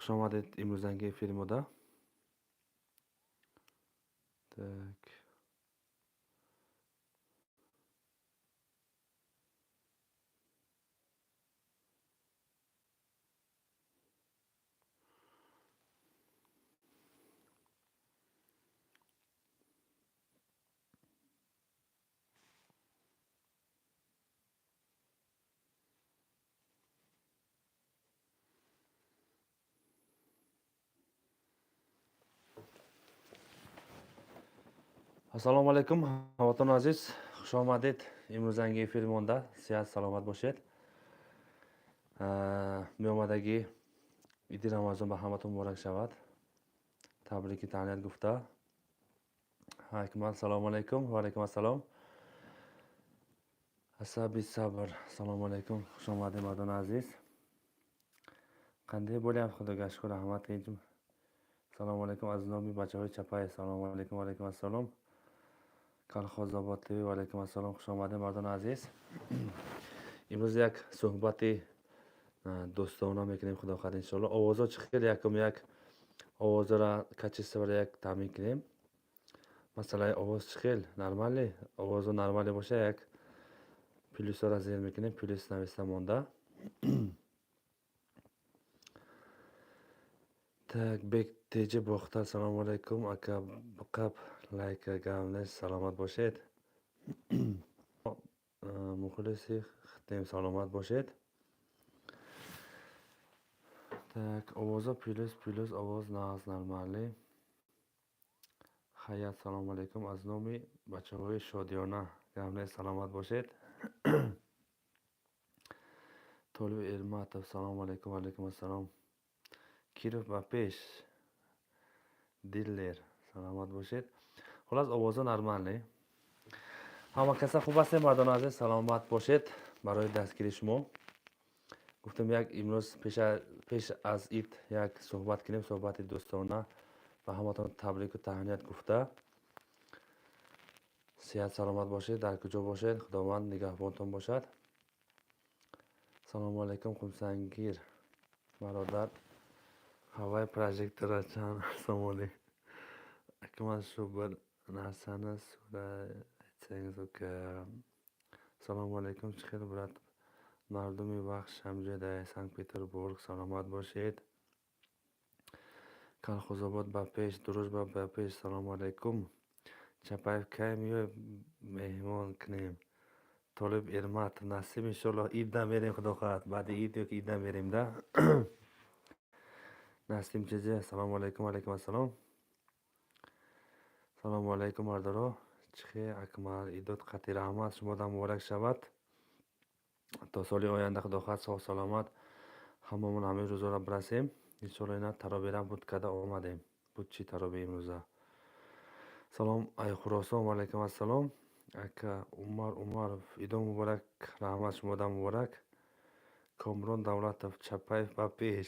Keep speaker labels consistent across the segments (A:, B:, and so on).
A: Хушомадед имрӯзанги эфири мода. Так, ассалому алайкум, ҳамватанони азиз, хушомадед имрӯзанги эфири монда. Сиҳат саломат бошед. Меомадагӣ иди Рамазон ба ҳаматон муборак шавад. Табрики таҳният гуфта. Ҳакмал, салому алайкум. Ва алайкум ассалом. Асаби сабр, салому алайкум, хушомадед, мардони азиз. Қандай болям, худога шукр, раҳмат. Салому алайкум аз номи бачаҳои Чапай. Салому алайкум, ва алайкум ассалом. Калхозобод ТВ, ва алайкум ассалом, хушомадед, мардони азиз. Имрӯз як суҳбати дӯстона мекунем, худо хоҳад, иншоалло. Овозҳо чӣ хел? Якум як овозро, качествора як таъмин кунем. Масъалаи овоз чӣ хел? Нормалӣ? Овозо нормалӣ боша, як плюсҳоро зер мекунем, плюс нависта монда. Так, Бек Теҷи Бохтар, салому алайкум, ака, қаб лайка гап нест, саломат бошед. Мухлиси хитем, саломат бошед. Так, овозо плюс, плюс, овоз нағз, нормалӣ. Хаят, салому алайкум аз номи бачаҳои Шодиёна, гап нест, саломат бошед. Толиби Эрматов, салому алайкум, ва алайкум ассалом. Киров ба пеш, диллер, саломат бошед. Хуллас, овозо нормалӣ. Ҳама каса хуб ҳастем, мардони азиз, саломат бошед. Барои дастгирии шумо гуфтам, як имрӯз пеш аз ид як суҳбат кунем, суҳбати дӯстона, ба ҳаматон табрику таҳният гуфта. Сиҳат саломат бошед, дар куҷо бошед, Худованд нигаҳбонтон бошад. Салому алайкум, Хумсангир бародар, ҳаваи прожектора чанд сомонӣ? Акмал, шу bir narsani so'raysangiz, uka. Салому алайкум, чӣ хел, брат, мардуми Вахш ҳамҷода, Санкт Петербург, саломат бошед. Калхозобод ба пеш, Дружба ба пеш, салому алайкум. Чапаев, кай меои, меҳмон кунем? Толиб Эрматов, насиб, иншоалло, идда мерем, худо хоҳад, баъди ид ёки идда мерем да. Насим чизе, ассалому алайкум, алайкум ассалом. Салому алайкум, мардоро, чӣ хел, Акмал, идот қатъи, раҳмат, шумодам муборак шавад. То соли оянда, худо хоҳад, соҳу саломат ҳамамон ҳамин рӯзоро бирасем, иншоалло. Ина таробера буд карда омадем, буд чӣ тароби имрӯза. Салом ай Хуросон, ва алайкум ассалом. Ака Умар Умаров, идон муборак, раҳмат, шумодам муборак. Комрон Давлатов, Чапаев ба пеш,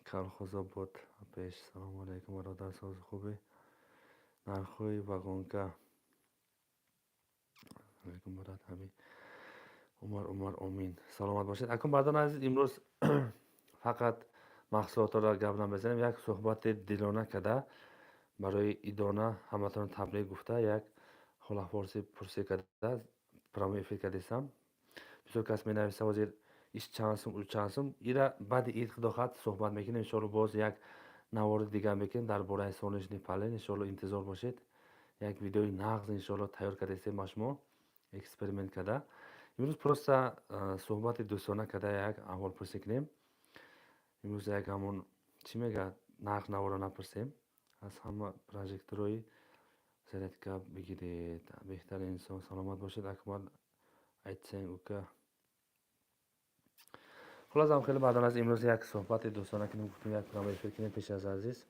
A: Калхозобод ба пеш. Салому алайкум, бародар, сози хубе? Нархҳои вагонка? Алайкум, брат, ҳами Умар Умар, омин, саломат бошед. Акун, бардони азиз, имрӯз фақат маҳсулотро гап намезанем, як суҳбати дилона карда, барои идона ҳаматон табрик гуфта, як ҳолаҳворсӣ пурсӣ карда, прямой эфир кардесам. Бисёр кас менависа, ҳозир иш чанд сум, ӯ чанд сум. Ира баъди ид, худо хоҳад, суҳбат мекунем, иншоалло. Боз як навори дигар мекунем дар бораи солнечный панель, иншоалло, интизор бошед. Як видеои нағз, иншоалло, тайёр кардесем ба шумо, эксперимент карда. Имрӯз просто суҳбати дӯстона карда, як аҳволпурсӣ кунем. Имрӯз як ҳамон чӣ мегӯяд, нарх наворо напурсем. Аз ҳама прожекторҳои зарядка бигиред, беҳтарин инсон, саломат бошед. Акмал, айтсang, ука. Хуллас, ҳам хеле баъдан аз имрӯз як суҳбати дӯстона кунем, гуфтем, як прямой эфир кунем пеш аз азиз.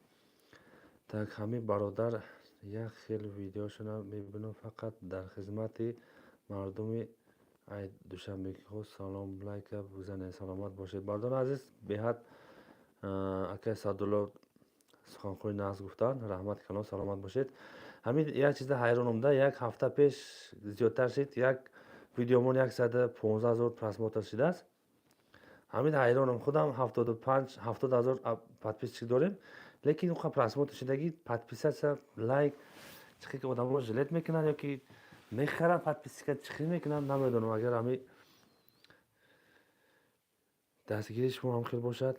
A: Так, ҳамин бародар як хел видеошона мебинам, фақат дар хизмати мардуми ай душанбегиҳо. Салом, лайка бизанед, саломат бошед, бардони азиз. Беҳад акай Садулло суханхои нағз гуфтанд, раҳмат калон, саломат бошед. Ҳамин як чиза ҳайронам да, як ҳафта пеш зиёдтар шид, як видеомон 115 000 просмотр шудааст. Ҳамин ҳайронам худам, 75, 70 ҳазор подписчик дорем, лекин уқа просмотр шудагӣ, подписаться, лайк чӣ хел ки одамо жалеть мекунанд ё ки мехаранд подписка, чӣ хел мекунанд, намедонам. Агар ҳами дастгирии шумо ҳам хел бошад,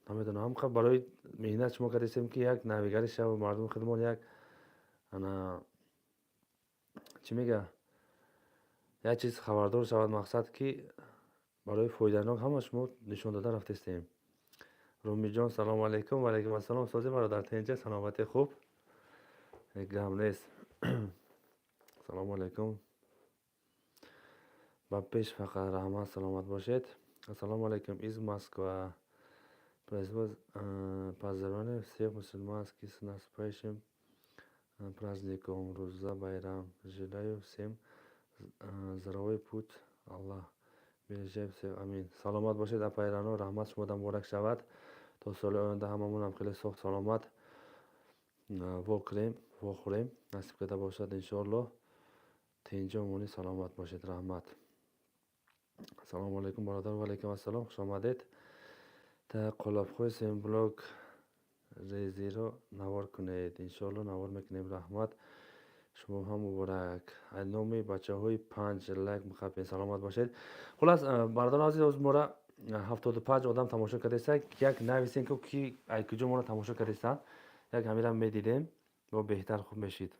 A: намедонам, ҳамқа барои меҳнат шумо кардастем, ки як навигарӣ шава, мардуми худмон як ана чӣ мега, як чиз хабардор шавад. Мақсад, ки барои фоиданок ҳама шумо нишон дода рафтестем. Румиҷон, салому алайкум. Ваалайкум ассалом. Сози, бародар, тинҷа, саломатӣ, хуб, гам нест. Салому алайкум, ба пеш фақат. Раҳмат, саломат бошед. Ассалому алайкум, из Москва. Поздравляю всех мусульманских с наступающим праздником Руза Байрам. Желаю всем здоровый путь, Аллах бережет всех, амин. Саломат бошед, апаи Рано, раҳмат, шумода муборак шавад. То соли оянда ҳамамонам хеле соғ саломат вокунем, вохӯрем, насиб карда бошад, иншоаллоҳ. Тинҷу омонӣ, саломат бошед, раҳмат. Ассалому алайкум, бародар. Ваалайкум ассалом, хушомадед. Қолабҳои семблок резиро навор кунед. Иншоалло, навор мекунем, раҳмат. Шумо ҳам муборак. Номи бачаҳои панҷ лайк мехапем, саломат бошед. Хулас, бародарон азиз, оз мора 75 одам тамошо кардеста. Як нависем, ки ай куҷо моро тамошо кардестанд, як ҳамира медидем, бо беҳтар, хуб мешид.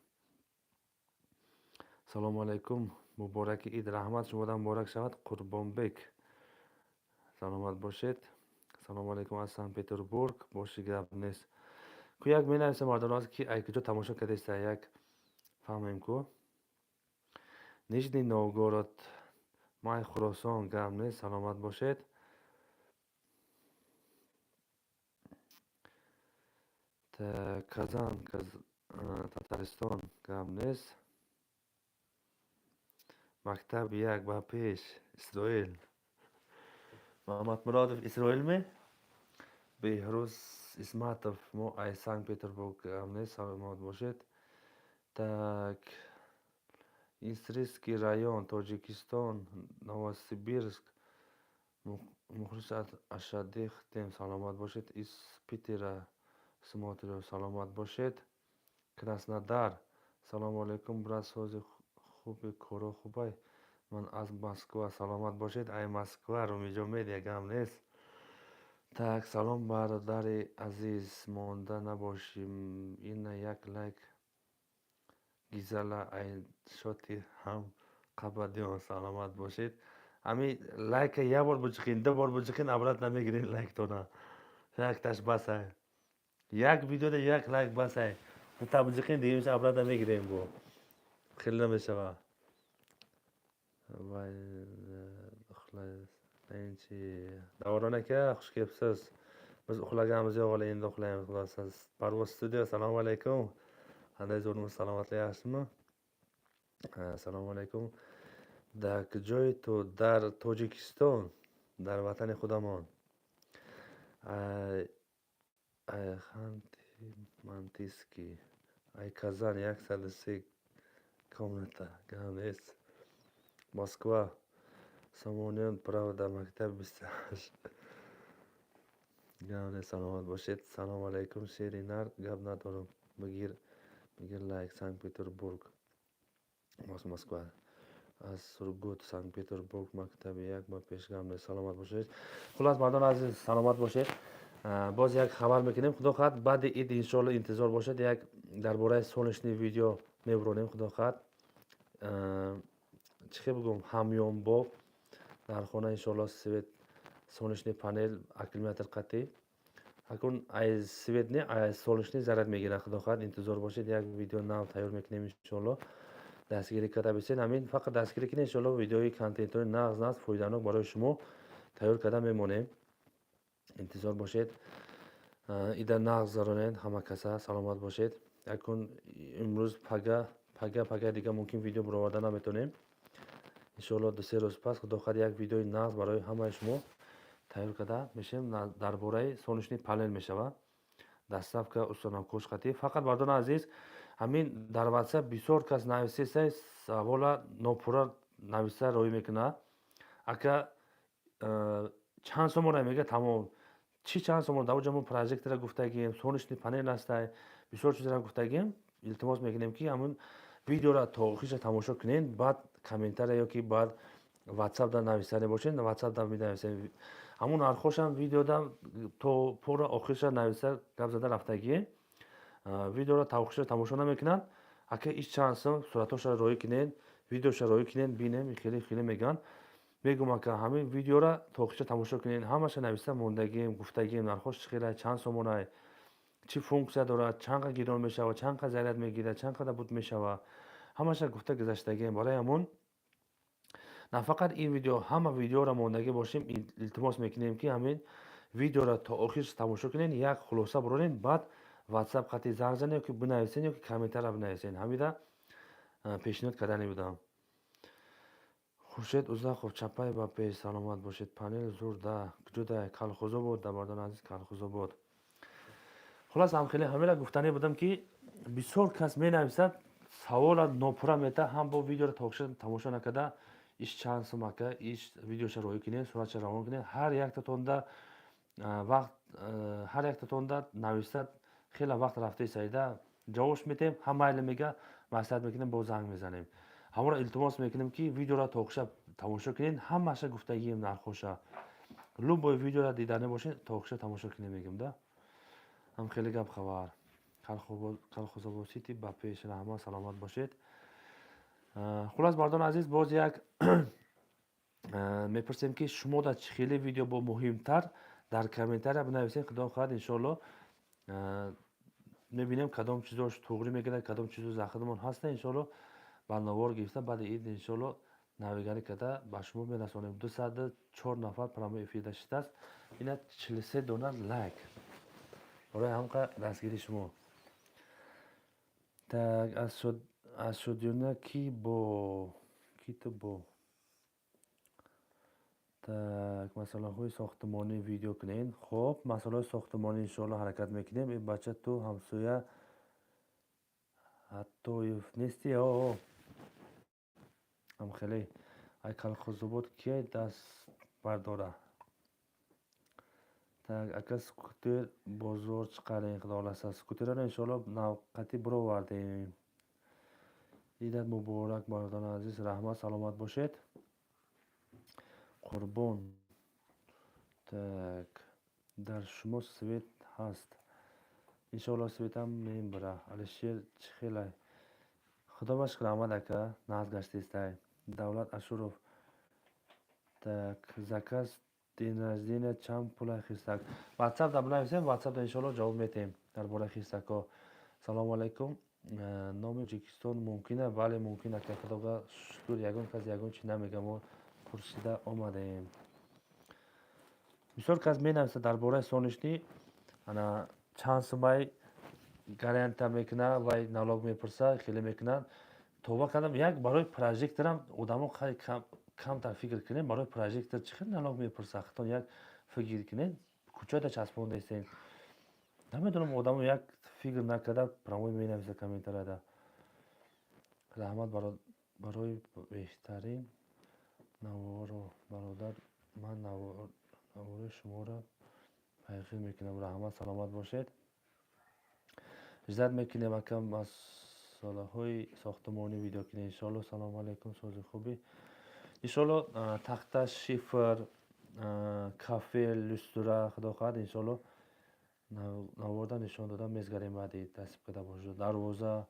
A: Салому алайкум, мубораки ид. Раҳмат, шумода муборак шавад. Қурбонбек, саломат бошед. Салому алайкум, аз Санкт Петербург. Боши, гап нест ку. Як менависем, мардон, ки ай куҷо тамошо кардеста, як фаҳмем ку. Нижний Новгород, май Хуросон. Гап нест, саломат бошед. Казан, Татаристон. Гап нест. Мактаб як, ба пеш. Исроил, Мамадмуродов, Исроилме? Беҳрӯз Исматов, мо ай Санкт Петербург. Гап нест, саломат бошед. Так, Истринский район, Тоҷикистон, Новосибирск. Мухлис Ашадихтем, саломат бошед. Из Питера смотрю, саломат бошед. Краснодар. Салому алайкум, брат, сози, хуби, коро хубай? Ман аз Москва. Саломат бошед, ай Москва Румиҷон Медиа, гап нест. Так, салом, бародари азиз, монда набошӣ, ина як лайк. Гизала ай шоти ҳам қабадиён, саломат бошед. Ҳами лайка як бор буҷиқин, ду бор буҷиқин, обратно мегирин лайктона. Якташ басай, як видеода як лайк басай. Дута буҷиқин, дига меша, обратно мегирем, бо хеле намешава. Вай, Davron aka, xush kelibsiz. Biz uxlaganimiz yo'q hali, endi uxlaymiz, xudo xohlasa. Parvoz studiya, assalomu alaykum. Qanday, zo'rmiz, salomatlik, yaxshimi? Assalomu alaykum. Дар куҷои ту? Дар Тоҷикистон, дар ватани худамон. Ай Ханти Мантийский, ай Казан, 103 комната. Гап нест. Москва, Сомониён, Правда, мактаби 28. Гап нест, саломат бошед. Салому алайкум, шери нар, гап надорам. Бигир, бигир лайк. Санкт Петербург, Москва. Аз Сургут, Санкт Петербург, мактаби як, ба пеш. Гап нест, саломат бошед. Хулас, мардони азиз, саломат бошед. Боз як хабар мекунем, худо хоҳад, баъди ид, иншоалло, интизор бошед, як дар бораи солнечный видео мебуронем, худо хоҳад. Чӣ хел бигӯм, ҳамёнбоф дар хона, иншоалло, свет, солнечный панел, аккумулятор қатъӣ. Акун ай свет не, ай солнечный заряд мегирад, худо хоҳад. Интизор бошед, як видео нав тайёр мекунем, иншоалло. Дастгирӣ карда бисед, ҳамин фақат дастгирӣ кунед, иншоалло, видеои контентҳои нағз нағз, фоиданок барои шумо тайёр карда мемонем. Интизор бошед. Ида нағз заронед ҳама каса, саломат бошед. Акун имрӯз, пага, пага, пага дига мумкин видео бароварда наметонем. Иншоалло, 2-3 рӯз пас, худо хоҳад, як видеои нағз барои ҳамаи шумо тайёр карда мешавем, дар бораи солнечный панел мешавад, доставка, установкош қатъӣ. Фақат, бардони азиз, ҳамин дар Ватсап бисёр кас нависеса, савола нопурра нависа роҳӣ мекунад. Ака, Чанд сомона мега, тамом. Чӣ чанд сомон? Дар оҷа мо прожектора гуфтагием, солнечный панел ҳастай, бисёр чизро гуфтагием. Илтимос мекунем, ки ҳамун видеоро то охирша тамошо кунед, баъд комментария ё ки баъд ватсапда нависане бошед, ватсапда менависем. Ҳамун нархошам видеода то пора охирша нависа, гап зада рафтагием. Видеоро то охирша тамошо намекунанд. Ака, иш чанд сум? Суратҳоша роӣ кунед, видеоша роӣ кунед, бинем, хеле хеле мегӯянд. Мегӯм, ака, ҳамин видеоро то охирша тамошо кунед, ҳамаша нависа мондагием, гуфтагием, нархош чӣ хелай, чанд сомонай, чӣ функсия дорад, чанд қа гирон мешавад, чанд қа заряд мегирад, чанд қадар буд мешавад, ҳамаша гуфта гузаштагием. Барои ҳамун на фақат ин видео, ҳама видеоро мондагӣ бошем. Илтимос мекунем, ки ҳамин видеоро то охир тамошо кунед, як хулоса буроред, баъд ватсап қати занг занед ё ки бинависед, ё ки комментария бинависед. Ҳамида пешниҳод кардане будам. Хуршед Узақов, чапай ба пеш, саломат бошед. Панел зур да, куҷода? Калхозобод, да, бардон азиз, Калхозобод. Хулас, ҳамхеле ҳамира гуфтане будам, ки бисёр кас менависад, савола нопурра мета, ҳам бо видеоро тамошо накарда. Иш чанд сум, ака? Иш видеоша роӣ кунед, суратша равон кунед. Ҳар яктатонда вақт, ҳар яктатонда нависад, хеле вақт рафтаи саида. Ҷавобш метем, ҳам майли мега, маслиҳат мекунем, боз занг мезанем. Ҳамонро илтимос мекунем, ки видеоро то охирша тамошо кунед, ҳамаша гуфтагием нархоша. Любой видеоро дидане бошед, то охирша тамошо кунед, мегӯм да. Ҳам хеле гап хабар. Калхозобод Сити ба пеш, раҳмат, саломат бошед. Хулас, мардони азиз, боз як мепурсем, ки шумо дар чӣ хеле видео бо муҳимтар, дар комментария бинависед. Худо хоҳад, иншоалло, мебинем, кадом чизош туғрӣ мегирад, кадом чизо захидамон ҳаста. Иншоалло, ба навор гирифта, баъди ид, иншоалло, навигарӣ карда ба шумо мерасонем. 204 нафар прямой эфирда шидааст, ина 43 дона лайк. Барои ҳамқа дастгирии шумо. Так, аз шодиёна ки бо ки ту бо. Так, масъалаҳои сохтмонӣ видео кунед. Хоб, масъалаҳои сохтмонӣ, иншоалло, ҳаракат мекунем. Э, бача, ту ҳамсоя Ҳаттоев нести? О, ҳамхеле. Ай Калхозобод кия даст бардора? Так, ака, скутер бозор чиқарем, худо хоҳласа. Скутераро, иншоалло, навқатӣ бировардем. Идат муборак, бародарони азиз, раҳмат, саломат бошед. Қурбон. Так, дар шумо свет ҳаст? Иншоалло, светам мебара. Алишер, чӣ хелай? Худо ба шукр, раҳмат, ака, нағз гаштистай. Давлат Ашуров. Так, заказ день рождения чанд пулай хирсак? Ватсапда бинависем, ватсапда, иншоалло, ҷавоб метиҳем дар бораи хирсакҳо. Салому алайкум. Номи Тоҷикистон мумкина? Бале, мумкин, ака, худога шукр, ягон кас ягон чи намега, мо пурсида омадаем. Бисёр кас менависад дар бораи солнечный, ана чанд сумай, гарантия мекунад, вай налог мепурсад, хеле мекунад. Тавба кардам, як барои прожекторам одамо камтар фикр кунем. Барои прожектор чӣ хел налог мепурсад? Хитон як фикр кунед, кучода часпондаистен. Намедонам, одамо як фикр накарда прямой менависа комментарияда. Раҳмат барои беҳтарин наворо, бародар, ман навори шуморо пайгир мекунам. Раҳмат, саломат бошед. Ждать мекунем, ака, масъалаҳои сохтмонӣ видео кунед, иншоалло. Салому алайкум, сози, хубӣ? Иншоалло, тахта, шифр, кафел, люстра, худо хоҳад, иншоалло, наворда нишон дода мезгарем баъди насиб карда бошад. Дарвоза.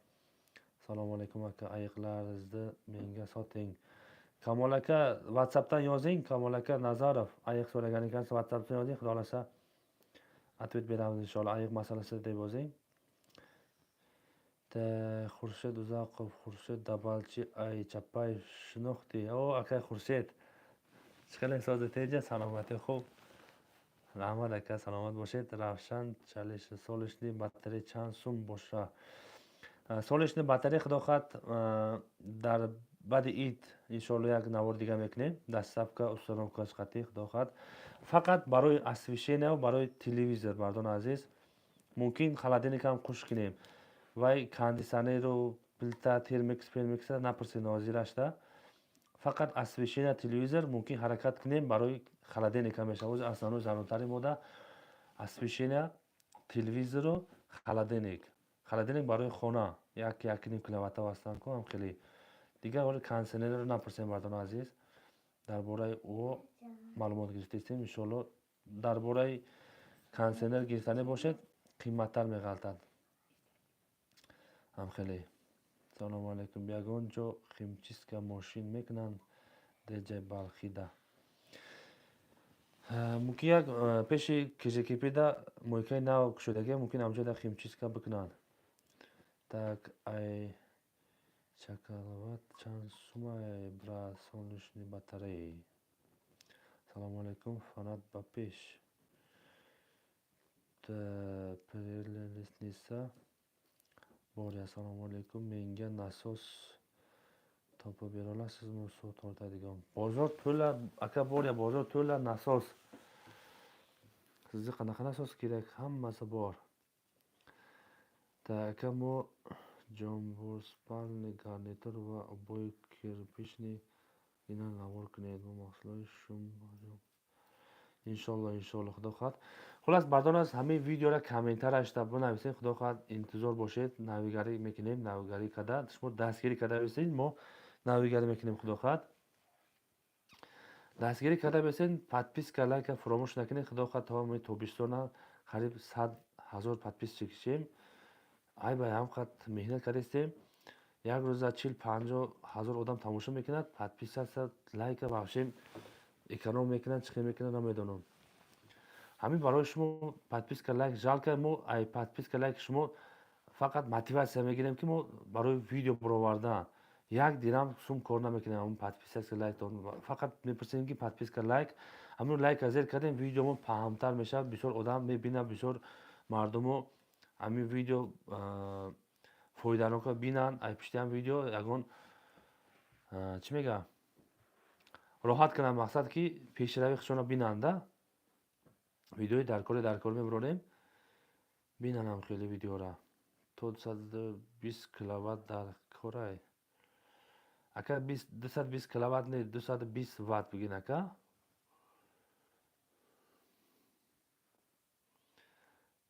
A: Салому алайкум, ака, ayiqlaringizni menga soting. Камол ака, ватсапдан yozing. Камол ака Назаров, ayiq so'ragan ekansiz, ватсапдан yozing, xudo xohlasa, ответ beramiz, inshaalloh. Ayiq masalasida deb yozing. Xurshid Uzoqov, Xurshid Dabalchi, ay Chapay шинохтӣ? О, акай Хуршед, чӣ хеле, сози, тинҷа, саломатӣ, хуб? Раҳмат, ака, саломат бошед. Равшан Чалиш, солнечный батарея чанд сум боша? Солнечный батарея, худо хоҳад, дар баъди ид, иншоалло, як навор дига мекунем, доставка, установкаш қатъӣ, худо хоҳад. Фақат барои освещение, барои телевизор, мардони азиз, мумкин холодильникам қуш кунем. Вай кондиционеру, плита, термикс пермикса напурсед, нозирашда. Фақат освещение, телевизор мумкин ҳаракат кунем, барои холодильника мешавад. Основной заруртари мода освещение, телевизору холодильник. Холодильник барои хона як 1,5 киловатта ҳастанд ку, ҳам хеле. Дигар ҳоли кондитсионерро напурсем, бардони азиз, дар бораи ӯ маълумот гирифтаистем. Иншоалло, дар бораи кондитсионер гирифтанӣ бошед, қиматтар меғалтад ҳам хеле. Салому алайкум, ягон ҷо химчистка мошин мекунанд деҷаи Балхида? Мумкин як пеши КЖКПда мойкаи нав кушодагия, мумкин ҳамҷода химчистка бикунанд. Так, ай чакалават чанд сумай, брат, солнечный батареи? Салому алайкум, фанат, ба пеш. Прелестница Боря, assalomu alaykum, menga насос topib bera olasizmi, suv tortadigan? Bozor to'la, aka Borya, bozor to'la насос. Sizga qanaqa насос kerak? Hammasi bor. Так, aka, мо ҷонбор, спальный гарнитур ва обои кирпичный ина навор кунед. Мо маҳсулоти шум. Иншолло, иншолло, худо хоҳад. Хулас, бардон аст, ҳамаи видеора комментарияшда бинависед, худо хоҳад, интизор бошед, навигарӣ мекунем, навигарӣ карда, шумо дастгирӣ карда бисед, мо навигарӣ мекунем, худо хоҳад. Дастгирӣ карда бисед, подписка, лайка фуромӯш накунед, худо хоҳад, то тобистона қариб 100 000 подписчик шем. Ай ба ҳам қад меҳнат кардастем. Як рӯза 40-50 ҳазор одам тамошо мекунад, подписаться, лайка вообще эконом мекунанд, чӣ хел мекунанд, намедонам. Ҳамин барои шумо подписка, лайк жалко. Мо ай подписка, лайк шумо фақат мотиватсия мегирем, ки мо барои видео баровардан як дирам сум кор намекунем. Ҳамн подписка, лайк фақат мепурсем, ки подписка, лайк, ҳамин лайка зер кардем, видеомон паҳмтар мешавад, бисёр одам мебинад, бисёр мардумо ҳамин видео фоиданока бинанд, ай пишти ҳам видео ягон чӣ мегӯям, роҳат кунанд, мақсад ки пешравии худшонро бинанда. Видеои даркори даркор мебурорем, бинанам хеле видеора. То 220 киловатт дар корай, ака? 220 киловатт не, 220 ватт бигин, ака.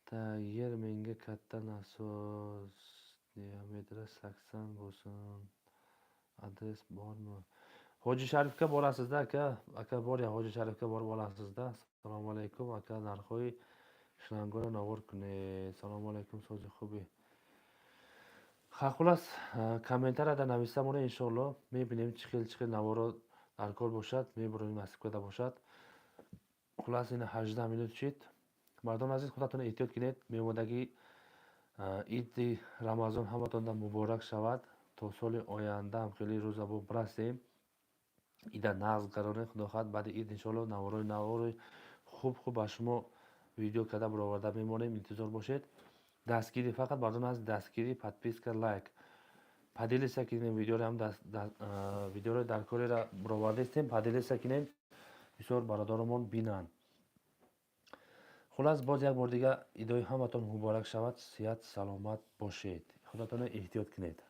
A: Так, ер menga katta насос, диаметра 80 bo'lsin, адрес bormi? Hoji Sharifga borasizda, aka. Aka bor, Hoji Sharifga borib olasizda. Assalomu alaykum, aka, нархҳои шлангоро навор кунед. Салому алайкум, сози хуби? Ха, хулас, комментарияда нависа монед, иншоалло, мебинем, чӣ хел, чӣ хел наворо дар кор бошад, мебуронем, насиб карда бошад. Хулас, ина 18 минут шид. Мардони азиз, худатон эҳтиёт кунед. Меомадагӣ иди Рамазон ҳаматонда муборак шавад. То соли оянда ҳам хеле рӯза бо бирасем, ида нағз гаронед, худо хоҳад. Баъди ид, иншоалло, наворои навори хуб хуб ба шумо видео карда бароварда мемонем, интизор бошед. Дастгирӣ фақат, мардони азиз, дастгирӣ, подписка, лайк, поделиться кунем видеоро ҳам, видеоро дар корера баровардаистем, поделиться кунем, бисёр бародаромон бинанд. Хулас, боз як бор дига идои ҳаматон муборак шавад, сиҳат саломат бошед, худатонро эҳтиёт кунед.